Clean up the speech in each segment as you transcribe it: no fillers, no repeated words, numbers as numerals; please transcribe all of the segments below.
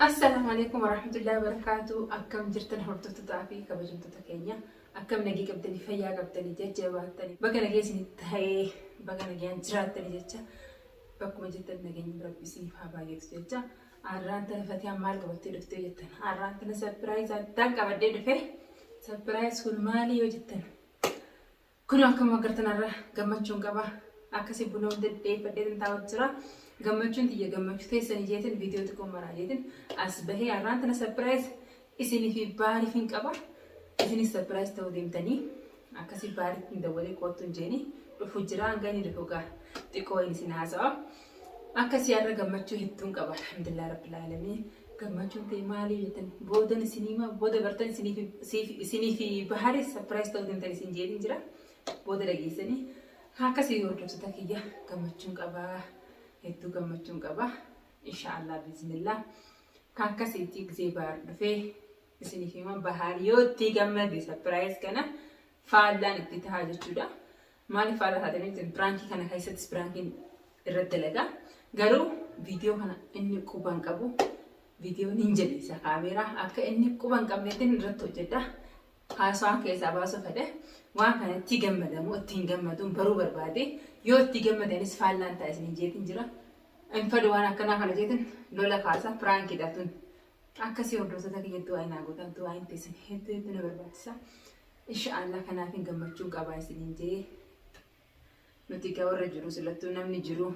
Assalaamu alaikum warahmatullahi wabarakatuh. Akkam jirtan hordoftotaa fi kabajamtoota keenya. Akkam nagee qabdanii fayyaa qabdanii jajjabaattanii baga nagee isin ta'ee baga nagayaan jiraattanii jecha bakkuma jirtan nageenyi rabbi isiniif haa baay'atu jecha. Arraan tana Fatiyaan maal qabattee dhuftee jettan. Arraan tana surprise addaan qabadhee dhufe. Surprise kun maali yoo jettan. Kun akkuma agartan har'a gammachuun qaba. Akkasi buna hunda dhiyeeffadhee taa'u jira. Gammachuun tiyya gammachuu teessanii jeetin viidiyoo xiqqoo maraa jeetin as bahee har'aan tana surprise isinii fi baariif hin qaba. Isinis surprise ta'uu deemtanii akkasi baaritti hin dawwalee koottu hin jeeni dhufu jira hanga inni dhufu gaa xiqqoo wayii isin haasa'a. Akkasii har'a gammachuu hedduun qaba alhamdulillah rabbil aalamiin. Gammachuun ta'e maalii jettan boodan isinii maa booda bartan isinii fi baharis surprise ta'uu deemtan isin jeetin jira. Booda dhageessanii akkasii hordoftoota kiyya gammachuun qaba hedduu gammachuun qaba. Inshaallah bismillah. Kan akkasiitti gisee bahar dhufee isiniif hima bahaar yoo itti gammade surprise kana faallaan itti tahaa jechuudha. Maaliif faallaa taatanii jettan piraankii kana keessattis piraankiin irratti dalagaa. Garuu viidiyoo kana inni quba hin qabu. Viidiyoo nin jalisa kaameeraa akka inni quba hin qabnetti irratti hojjedha. Haasawaan keessaa baasuu fedhe waan kana itti gammadamu ittiin gammaduun baruu barbaade yoo itti gammadanis faallaan ta'a isin jeetin jira. Hin fedhu waan akkanaa kana jeetin lola kaasa piraankiidha tun. Akkasii hordoftoota kiyya du'aa naa gootan du'aa teessan hedduu hedduu na barbaachisa. Inshaallah kanaafin gammachuun qabaa isiniin jee. Nuti egaa warra jiru silattuu namni jiru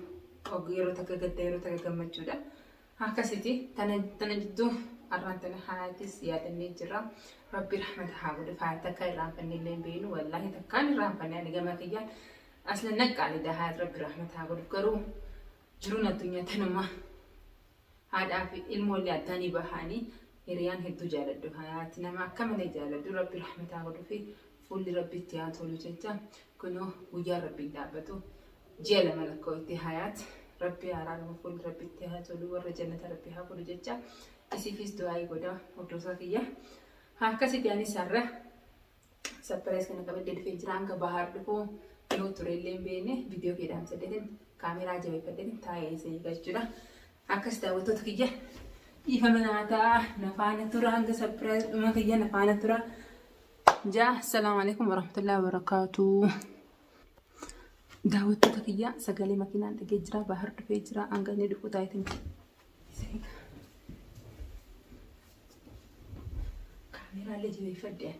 yeroo takka gadda yeroo takka gammachuudha. Akkasiti tana tana jidduu har'aan tana haatis yaadannee jirra. Rabbi rahmata haa godhu haati takka irraanfannee illee hin beeknu wallaahi takkaan irraanfannee ani gama kiyyaan asla naqqaalidha haati rabbi rahmata haa godhu garuu jiruun addunyaa tanuma haadhaa fi ilmoollee addaanii bahanii hiriyaan hedduu jaaladhu haati nama akka malee jaaladhu rabbi rahmata haa godhu fi fuulli rabbi itti haa tolu jecha kunoo guyyaan rabbiin dhaabbatu ji'a 2 lakkooyte hayaat rabbi haa araaramu fuulli rabbi itti haa tolu warra jannata rabbi haa godhu jecha isiifis du'aa'ii godha hordoftoota kiyya akkasitti anis har'a sappirees kana qabadhee dhufee jira hanga bahaar dhufu yoo ture illee hin beekne viidiyoo kee dhaamsadheetin kaameeraa jabeeffadheetin taa'ee isa eegaa jechuudha. Akkas daawwattoota kiyya dhiifama naa ta'a na faana tura hanga sappirees dhuma kiyya na faana tura. Jaa assalaamu alaikum warahmatullahi wabarakatuh. Daawwattoota kiyya sagalee makiinaan dhagee jira bahar dhufee jira hanga inni dhufu taa'eetin. Kaameraalee jabeeffadhe.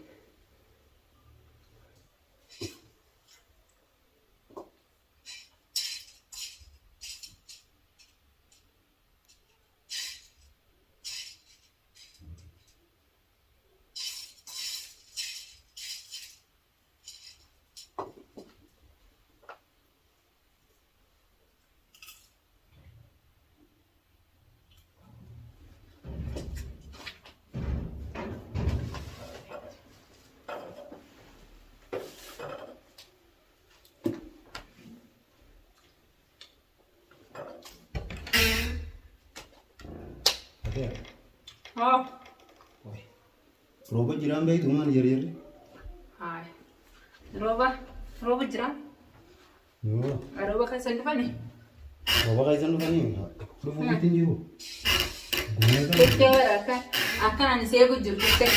Haa. Rooba jiraan beektu maal jarjarri? Haay. Rooba rooba jira. Yoo. Rooba keessa hin dhufani. Rooba keessa hin dhufanii dhufuu miti hin jiru. Gumee kan Dhuftee bara akka akka ani seegu jiru dhuftee.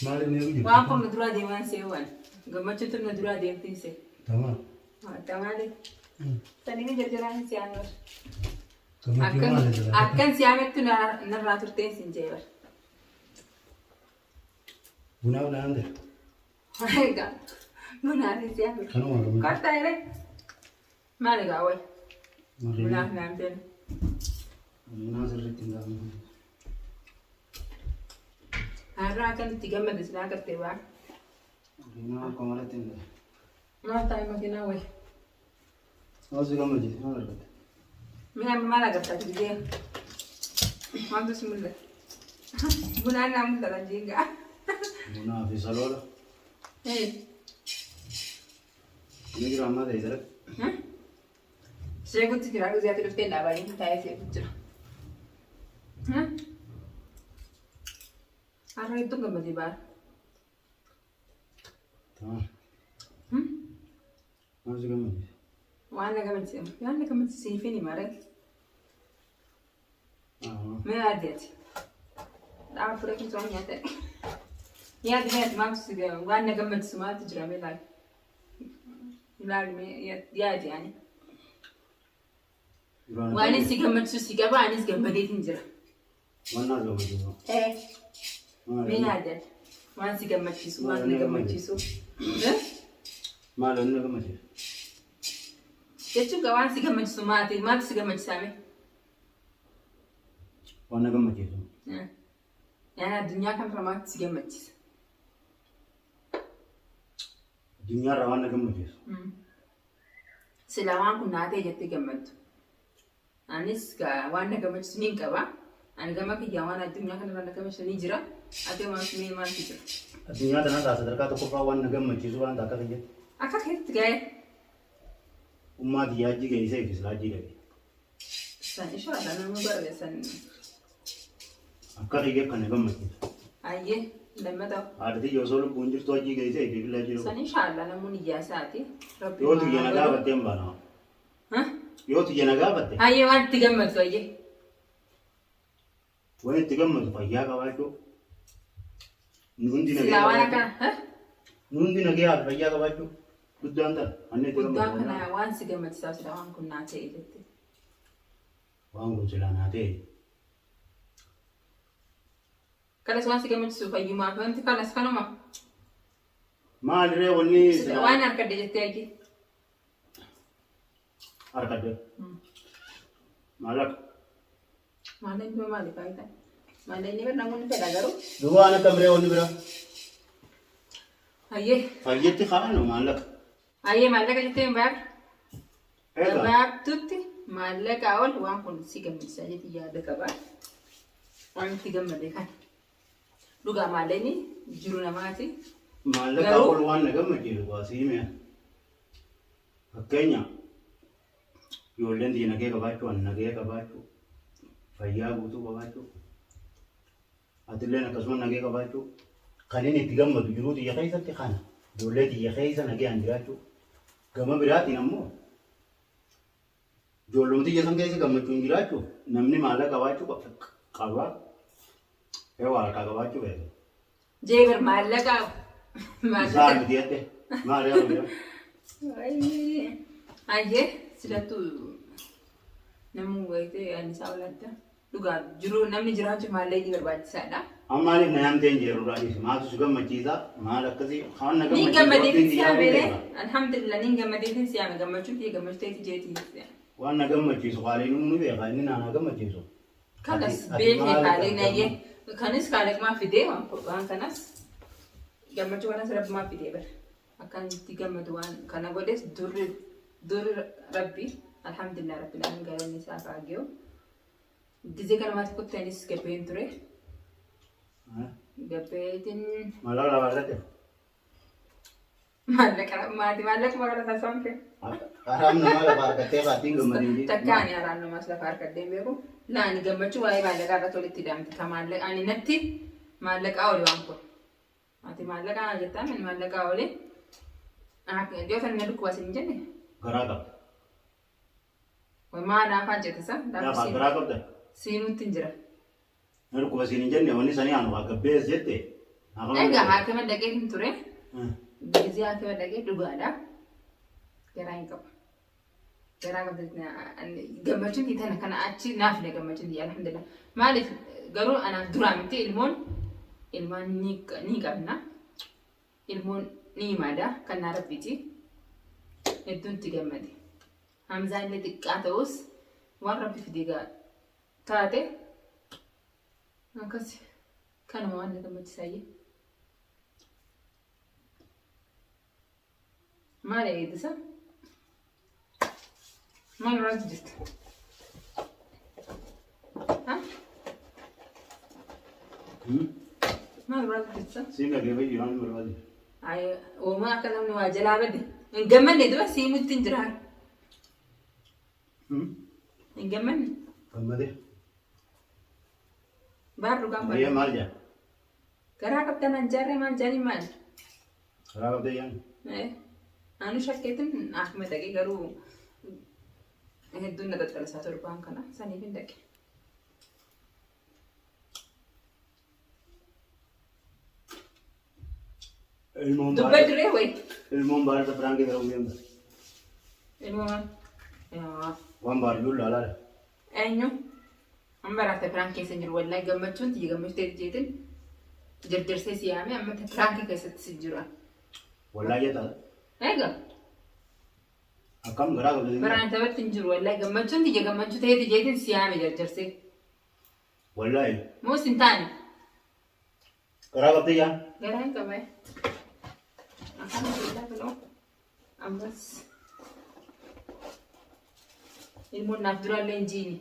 maaliif na eegu jirtu? Waan kun nu duraa deemaan seewwan. Gammachuutu nu duraa deemtiin see. Tamaa. Tamaale. Sanii jarjaraan hin si'aan bara. Gammachuu maali jira? Akkan siyaamettu narraa turteen sin jee bar. Bunaaf naan ta'e. Egaa bunaaf hin siyaame. Kanuma gammachuu. Kottaa yeree. Maal egaa wayi? Bunaaf naan ta'e. Bunaa sirriitti hin daakne. Har'a akkan itti gammade silaa agartee waa. Makiinaa akka malatti hin ta'e. Maal taa'e makiinaa wayi? Maal si gammachiise maal argatte? Mee amma maal agartaa gisee? Maaltu si mul'ata? Bunaan naa mul'ata jiingaa. Bunaa fi saloola. Inni jira ammaa ta'e jira. Seegutti jira gisee ati dhuftee dhaabanii taa'ee seegutti jira. Har'a hedduun gammadee baara. Tamam. Maal si gammachiise? Waan na gammachiise. Waan na gammachiise siif hin hima ree. Haa. Mee yaadi ati. Dhaaba fudhachuu waan nyaatan. Yaadi yaadi maaltu si waan na gammachiisu maaltu jira mee ilaali. Ilaali mee yaadi ani. Waan si gammachiisu si qaba anis gammadeetiin jira. Waan na gammachiisu. Ee. Mee yaadi ati. Waan si gammachiisu waan na gammachiisu. Maal wanni na gammachiisu? Jechuun waan si gammachiisu maati maaltu si gammachiisaa mee? Waan na gammachiisu. Yaani addunyaa kanarra maaltu si gammachiisa? Addunyaarraa waan na gammachiisu. Silaa waan kun naa ta'e jettee gammaddu. Anis waan na gammachiisu niin qaba. Ani gama kiyyaa waan addunyaa kanarra na gammachiisu ni jira. Ati maaltu mee maaltu jira? Addunyaa tanarraa sadarkaa tokkoffaa waan na gammachiisu waan akka kiyyatti. Akka keetti ga'e. Ummaa tiyya hajji geessee fi silaa hajji dhaqe. San inshallah namni barreessan. Akka kiyya kan na gammachiisu. Ayyee lammata. Haadha tiyya osoo lubbuun jirtu hajji geessee fi billaa jiru. San inshallah namoonni iyyaasaati. Rabbi Yoo tiyya na gaafatte hin baana. Yoo tiyya na gaafatte. Ayyee waan itti gammadu ayyee. Waan itti gammadu fayyaa qabaachuu. Nu hundi nagaya Silaa waan qabaachuu. akkana. Nu hundi nagayaa fi fayyaa qabaachuu. Guddaan tana. Wanni itti Guddaan gammadu kana waan si gammachiisaa silaa waan kun naa ta'e jette. Waan kun silaa naa ta'e. Kanas waan si gammachiisu fayyumaa fi wanti kanas kanuma. Maalirree wanni silaa Waan harkadde jettee ayyee. Harkadde. Maallaqa. Maallaqni maali faayidaa? Maallaqni bira namoonni fedha garuu. Duuba waan akka biree wanni biraa. Ayyee. Fayyetti kaa'anu maallaqa. Ayyee maallaqa jettee hin baar. Egaa. Gabaabtutti maallaqaa ol waan kun si gammachiisa jetti yaada qaba. Waan itti gammade kana. Dhugaa maallaqni jiru namaati. Maallaqa Garuu- ol waan na gammachiisu baasii himee. Fakkeenya ijoolleen tiyya nagee qabaachuu, ani nagee qabaachuu, fayyaa guutuu qabaachuu, atilleen akkasuma nagee qabaachuu, kan inni itti gammadu jiruu tiyya keessatti kana ijoollee tiyya keessa nagayaan jiraachuu. Gama biraatiin ammoo ijoolluma tiyya san keessa gammachuun jiraachuuf namni maallaqa qabaachuu qaba. Ee waa harkaa qabaachuu beeka. Jeebar maallaqa Isaa maallaqa. miti jette. Maal yaa guyyaa? Ayyee silattuu namni wayitee yaadni isaa ol adda. Dhugaa jiru namni jiraachuuf maallaqni barbaachisaadha. Amma maaliif na yaamtee hin jeerru raadis? Maaltu si gammachiisa? Maal akkasii? Waan na Niin gammachiisu gammadeetiin rabbiin si xiyyaa yaame beeka. Alhamdulillah niin gammadeetiin si yaame gammachuun kiyya gammachuuteeti jeetii. Waan na gammachiisu qaaliin ni beeka inni naa na gammachiisu. Kanas Ati beekee maal kaalee nayyee qabda? kanis kaaleqmaa fidee waan waan kanas gammachuu kanas rabbumaa fidee bara akkan itti gammadu waan kana godhes durri durri rabbi alhamdulillah rabbil alamin galanni isaa haa gahu. Gizee kana maati kutti anis gabbeen ture gabbeetiin Maal lafa argatte? Maallaqa maatii maallaquma kana taasifamte. Haram namaa lafa argattee faatiin gammadin. Takka ani haraan namaas lafa harkadhee hin beeku. Na ani gammachuu waa'ee maallaqaa irratti walitti hidhamte. Ka maallaqa ani natti maallaqaa oli waan kun. Ati maallaqaa naa jettaa ani maallaqaa oli. Dhiyoo sana na dhukkuba sin jenne. Garaa qabda. Way maa naafaan jette sa? Lafa garaa qabda. Siinuutti hin jira. Na dhukkuba siin hin jenne wanni sanii anu waa gabbees jette. Egaa haakima dhaqee hin ture. Gizee haakima dhaqee dhugaadha. Garaa hin qabu. Garaa qabda gammachuun tana kana achi naaf na gammachuun alhamdulillah. Maaliif garuu anaaf duraa miti ilmoon ilmaan ni qabna. Ilmoon ni himaadha kan naa rabbiiti. Hedduun itti gammade. Hamzaan illee xiqqaa ta'us waan rabbi fide gaa taate akkas kanuma waan na gammachiisaayyee. Maal eeddisa? Maal irratti jirta? Ha? Maal irratti jirta? Siin dhaggeeffachuu jiraan barbaade. Ay, uumaa akka namni waa jalaa bade. Hin gammanne dura siimutti hin jiraa. Hin gammanne. Gammade. Baar dhugaan Maryam bara. maal jedha? Garaa qabdan an jaarree maal jaanii maal? Garaa qabdee yaani. Anu shakkeetin akkuma dhaqee garuu hedduun na xaxxalasaa torbaan kana saniif hin dhaqe. Ilmoon Dubba baala duree wayi. ilmoon baala piraankii ta'uu deemta. Ilmoo maal? Yaa. Waan baariyyuu laalaadha. Eenyu? Amma baraate piraank keessa hin jiru wallahi gammachuun tiyya gammachuu ta'e jeetin jarjarsee si yaame amma piraankii keessatti si jiru. Wallaahi jetaa. Eega Akkam garaa qabda. baraan taphatti hin jiru wallahi gammachuun tiyya gammachuu ta'e jeetin si yaame jarjarsee. Wallaahi. Moos hin taane. Garaa qabdi yaa. Garaa hin qabee. Alhamdulillah kunoo ammas ilmoon naaf duraallee hin jiini.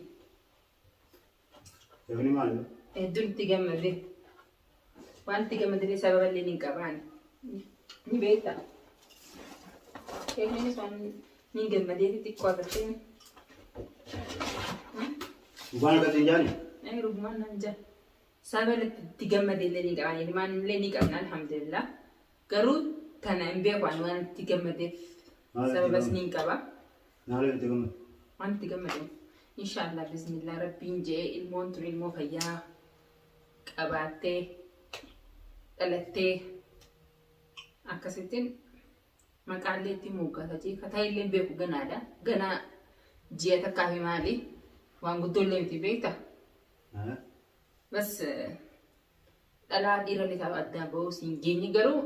Ifni maali? Hedduun itti gammade. Waan itti gammadillee sababa illee ni qabaani. Ni beekta. Keekniinis waan ni gammadee xixiqqoo agartee. Dhugaan akkasii hin jaani? Ee dhugumaan nan jaa. Sababa itti gammade illee ni qabaani. Ilmaan illee ni qabna alhamdulillah. Garuu tana hin beeku ani waan itti gammadeef Maal itti sababas gammade? ni qaba. Maaliif itti gammade? Waan itti gammade. Inshaallah bismillah rabbiin je'ee ilmoon tun ilmoo fayyaa qabaattee dhalattee akkasittiin maqaallee itti moggaata jee kataa illee beeku ganaadha. Ganaa ji'a takkaa fi maali waan guddoo illee miti beekta. Bas dhalaa dhiira illee taa'u addaan ba'uu siin geenye garuu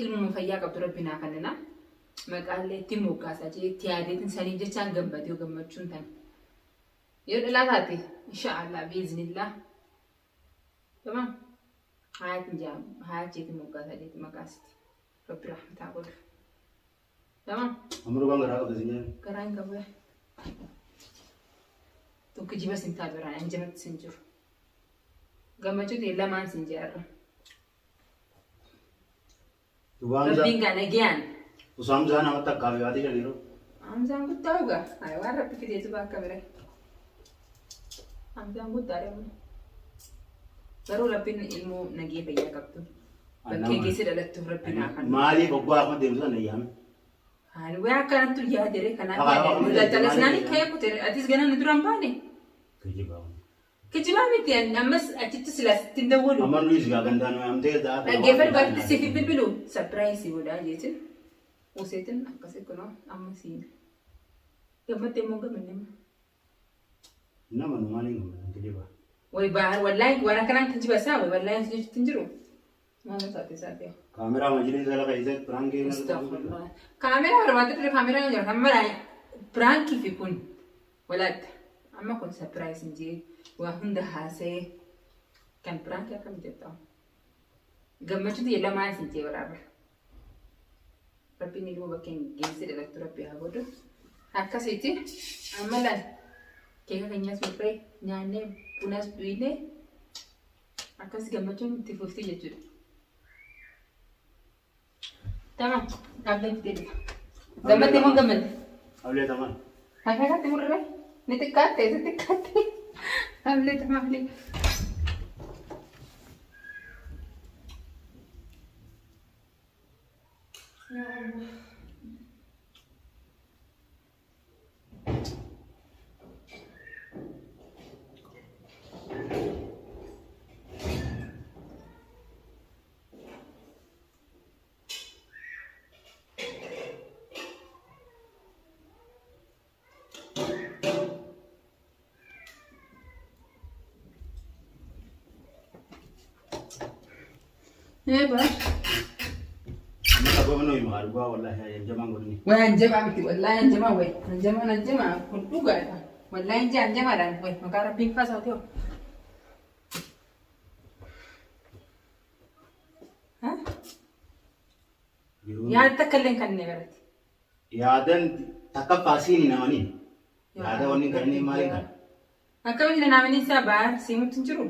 ilmuma fayyaa qabdu rabbi naa kennina. Maqaallee itti moggaasa jee itti yaadeetiin saniif jechaan gammadee gammachuun tana. Yoo dhalaa taate inshaallah biiznillah. Tamam. Hayatin jaa hayat jeetiin moggaasa jeeti maqaasiti. Rabbi rahmataa godhu. Tamam. Amma dhugaan garaa qabda siin jaani. Garaa hin qabu. Tokko jiba sin taatu irraa anjamatti sin jiru. Gammachuu ta'e lamaan sin jaarra. Dhugaa Hamzaa. Rabbiin gaa nagayaan. Osoo Hamzaa namatti akkaa fi haati shaniiru. Hamzaan guddaa dhugaa. Ay waan rabbi fideetu bakka bira. Hamzaan guddaa dha. Garuu rabbiin ilmoo nagee fayyaa qabdu. Bakkee geesse dhalattuuf rabbi naa kennu. Maaliif oggaa akkuma deemtu sana ayyaame? Ani waa akkanattu yaadere kanaaf Akka- yaadere. akka- Mul'attalasnaani ka'ee kutere atis gana nu duraan baane. Kijibaa. Kijibaa miti ani ammas achitti silaa sitti hin dawwalu. Amma nuyi sigaa gandaan amtee za'a. Dhaggeeffadhu baatti siif hin bilbilu. Sapiraayisii godhaa jeetin. Useetin akkasii kunoo amma siin. Gammaddee immoo gammanne. Nama nu maaliin gammadan kijibaa. Way baar wallaahi waan akkanaan kijiba isaa way wallaahi si jechuutti hin jiru. Maal taate isaati. Kaameraa majlisii jala keessatti piraankii. Astaghfirullah. Kaameraa barbaadde ture kaameraa hin jiru. Amma piraankii fi kun walaadha. Amma kun sapiraayis hin jee waa hunda haasa'ee kan piraankii akkam jettaa. Gammachuutu lamaan isin jee waraaba. Rabbiin ilmoo bakkeen geessee dhalattu rabbi haa godhu. Akkasitti amma laal keeka keenyas murree nyaannee bunas dhuynee akkas gammachuun itti fufti jechuudha. Tamam, ablee fidee dhufa. Gammaddee moo gammadde? Ablee tamaan. Akkanatti murree ni xiqqaatte si xiqqaatte. Ablee tamaalee. Ee bara. Amma sababa nuyi maa dhugaa wallaahi hanjamaan godhani. Way hanjamaa miti wallaahi hanjamaa way hanjamaan hanjamaa kun dhugaadha. Wallaahi hin hanjamaadhaan way maqaa rabbiin kaasaa ta'u. Yaada takka illee hin kanneen biratti. Yaadan takkaffaa siin hin amaniin. Yaada wanni hin kanneen maaliin kana? Akkamitti na naamanii isaa baar siimutti hin jiru.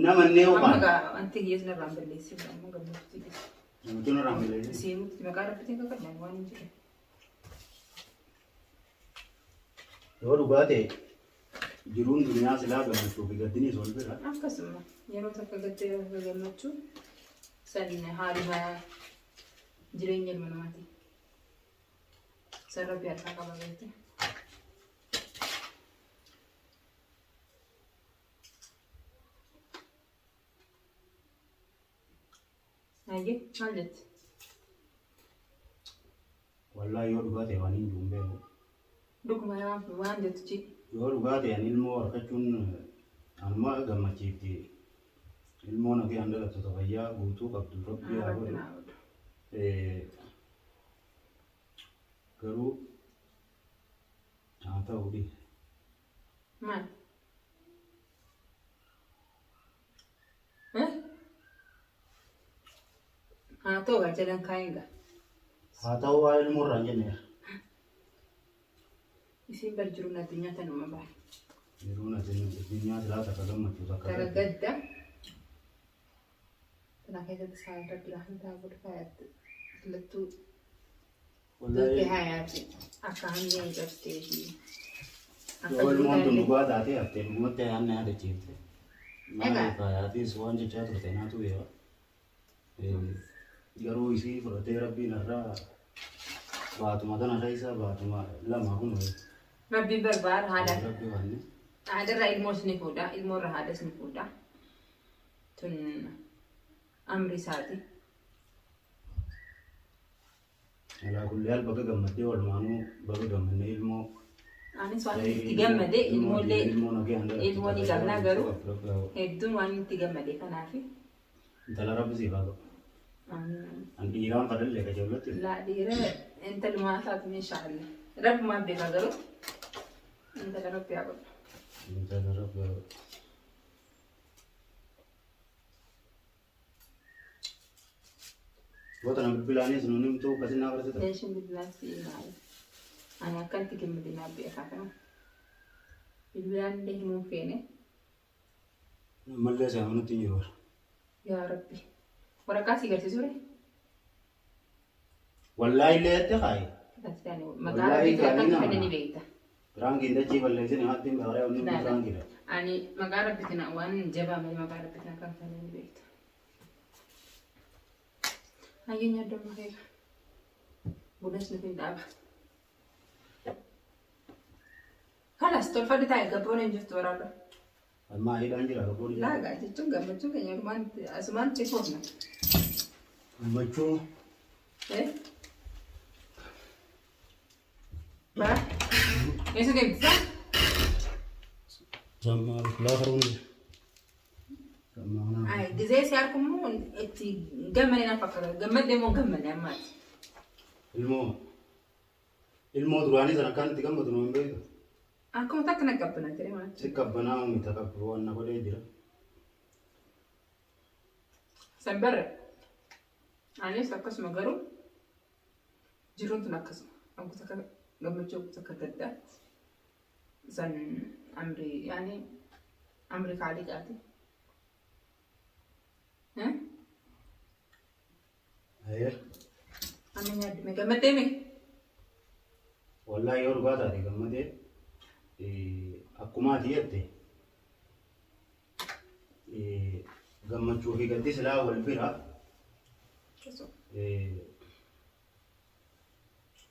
Namannee Amma hubaan. gaa wanti kiyyees narraan balleessee amma gammachuutti jira. Namichi nurraan balleessee. Siimutti maqaa rabbitiin kakadhaan waan hin jirre. Yoo dhugaa ta'e jiruun duniyaa silaa gammachuu fi gaddinis wal bira. Akkasuma yeroo takka gadda yeroo takka gammachuu san haaluma jireenya ilma namaati. San rabbi harkaa qaba beekte. Hayyee maal jette? Wallaahi yoo dhugaa ta'e waan hin jiru hin beeku. Dhuguma waan jettu ci. Yoo dhugaa ta'e ani ilmoo argachuun anuma gammachiifti. Ilmoo nagayaan dhalattu ta fayyaa guutuu qabdu Rabbi haa Rabbi godhu. naa godhu. Garuu haa ta'u dhiisi. Maal? Haa ta'u gaa jalan kaa'een gaa. Haa ta'u waa ilmoo irraa hin jenne. Isiin bar jiruun addunyaa tanuma baay'ee. Jiruun addunyaa silaa takka gammachuu takka Tara gadda. gadda. Tana keessatti saala rabbi rahmataa godhu faayaatti. Lattuu duute Wallaahi hayaati. Akka hamileen cabsee fi akka yoo jiruu ilmoon tun taanillee. dhugaa taatee haftee dhugumatti ayaan na yaadachiifte. Egaa Maaliif hayaatiis waan jechaa turte naatu beeka. Garuu isii fudhatee rabbiin irraa baatuma tana keessa baatuma lama kun Rabbiin barbaada haadha. rabbi wanni. Haadharraa ilmoos ni fuudha. Ilmoorraa haadhas ni fuudha. Tun amri isaati. Alaa kulli haal baga gammaddee walumaanuu baga gammannee ilmoo Anis waan itti gammade ilmoollee ilmoo nagayaan dhalattu ilmoo ni ta fayyaa qabna guutuu garuu qabdu rabbi haa godhu. hedduun waan itti gammade kanaafi. Intala rabbi siif haa godhu. Amiin. An dhiiraan fadhallee qajeellotti. Laa dhiira intalumaa taatu inshaallah. Rabbumaan beeka garuu intala rabbi haa godhu. Intala rabbi haa godhu. Yoo tana bilbilaanis nuun himtuu akkasin naa barsiisa. Leeshin bilbilaan si maali? Ani akkanatti gammade naa beekaa kana. Bilbilaan illee himuu feene. Ammallee si amanutti hin jiru. Yaa Rabbi. Waraqaa si garsiisuu ree? Wallaahi illee jette kaayi. Maqaa Wallaahi Rabbiitiin gaarii akkatti nama. fedhe ni beekta. Firaankiin dachii balleessine haatti hin baaree wanni kun Laala. firaankiidha. Ani maqaa Rabbiitiin waan jabaa malee maqaa Rabbiitiin akkam fedhe ni beekta. Hayyee nyaaddu amma keeka. Bunas nuuf hin dhaaba. Kalas tolfadhu taa'e gabboon hin jirtu waraabba. Ammaa hidhaan jira gabboon jira. Laagaa jechuun gammachuun keenya asumaan asumaan itti foofna. Gammachuu. Eh? Bara? Eessa deemta? Sammaa biqilaa karuun jira. Sammaa kanaa. Ay, gizee si harkummoo itti gammane na fakkaata. Gammadde immoo gammane ammaati. Ilmoo ilmoo duraanii sana akkaan itti gammadu nu hin beektu. Akkuma takka na qabbana ture maal. Si qabbanaa uumita qabbu waan na godhee jira. Sanbarra. Anis akkasuma garuu jiruun tun akkasuma. Akkuma takka gammachuu akkuma takka gaddaa. San amri yaani amri kaaliqaati. Eh? Ayee. Amma nyaaddume gammaddee mee? Wallaahi yoo dhugaa taate gammadee akkuma ati jette gammachuu fi gaddi silaa wal bira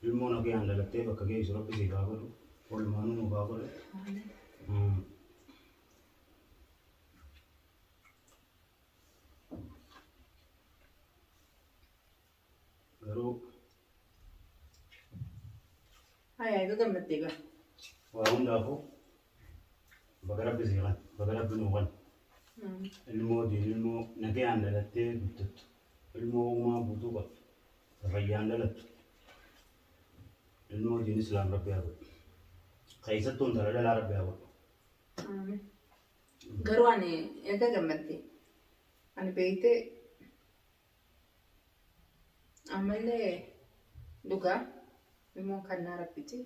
ilmoo nagayaan dhalattee bakka geessu rabbi siif haa godhu walumaanuu nuuf haa godhu. Garuu Hayaa egaa gammaddee gaa. Waa hundaafuu baga rabbi sii kan baga rabbi nuu kan ilmoo diin ilmoo nagayaan dhalattee guddattu ilmoo uumaa guutuu qabdu ta fayyaan dhalattu ilmoo diin islaam rabbi haa godhu keessattuu intala dhalaa rabbi haa godhu. Garuu ani egaa gammaddee ani beektee ammallee dhugaa ilmoon kannaa rabbiti.